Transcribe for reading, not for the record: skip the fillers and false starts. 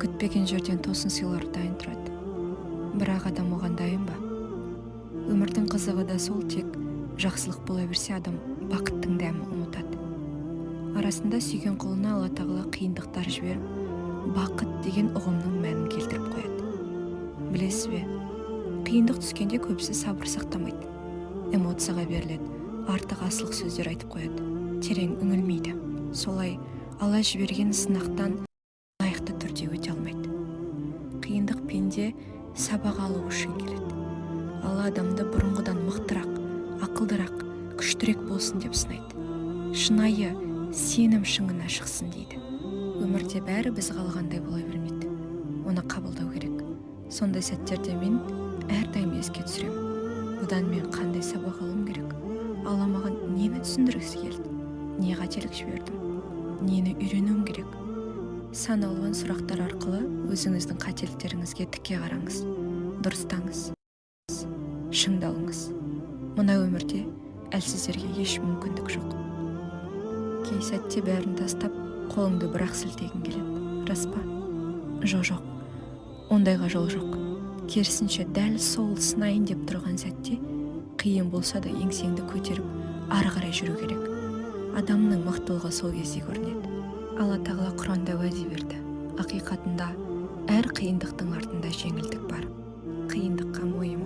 Күтпеген жерден тосын сыйлар дайын тұрады. Бірақ адам оған дайын ба? Өмірдің қызығы да сол, тек жақсылық бола берсе, адам бақыттың дәмін ұмытады. Арасында сүйген құлына Алла Тағала қиындықтар жіберіп, бақыт деген ұғымның мәнін келтіріп қояды. Білесіз бе, қиындық түскенде көбісі сабыр сақтамайды, эмоцияға беріледі, артық асылық сөздер айтып қояды, терең үңілмейді. Солай Алла жіберген сынақтан лайықты түрде өте алмайды. Қиындық пенде сабақ алу үшін келеді. Алла адамды бұрынғыдан мықтырақ, ақылдырақ, күштірек болсын деп сынайды, шынайы сенім шыңына шықсын дейді. Өмірде бәрі біз қалағандай бола бермейді, оны қабылдау керек. Сондай сәттерде мен әрдайым еске түсіремін: бұдан мен қандай сабақ алуым керек, Алла маған нені түсіндіргісі келді, не қателік жібердім, нені үйренуім керек? Сан алуан сұрақтар арқылы өзіңіздің қателіктеріңізге тіке қараңыз, дұрыстаңыз, шыңдалыңыз. Мына өмірде әлсіздерге еш мүмкіндік жоқ. Кей сәтте бәрін тастап, қолыңды бір-ақ сілтегің келеді, рас па? Жоқ, ондайға жол жоқ. Керісінше, дәл сол сынайын деп тұрған сәтте қиын болса да, еңсеңді көтеріп, ары қарай жүру керек. Адамның мықтылығы сол кезде көрінеді. Алла Тағала Құранда уәде берді: ақиқатында әр қиындықтың артында жеңілдік бар. Қиындыққа мойымаңыз.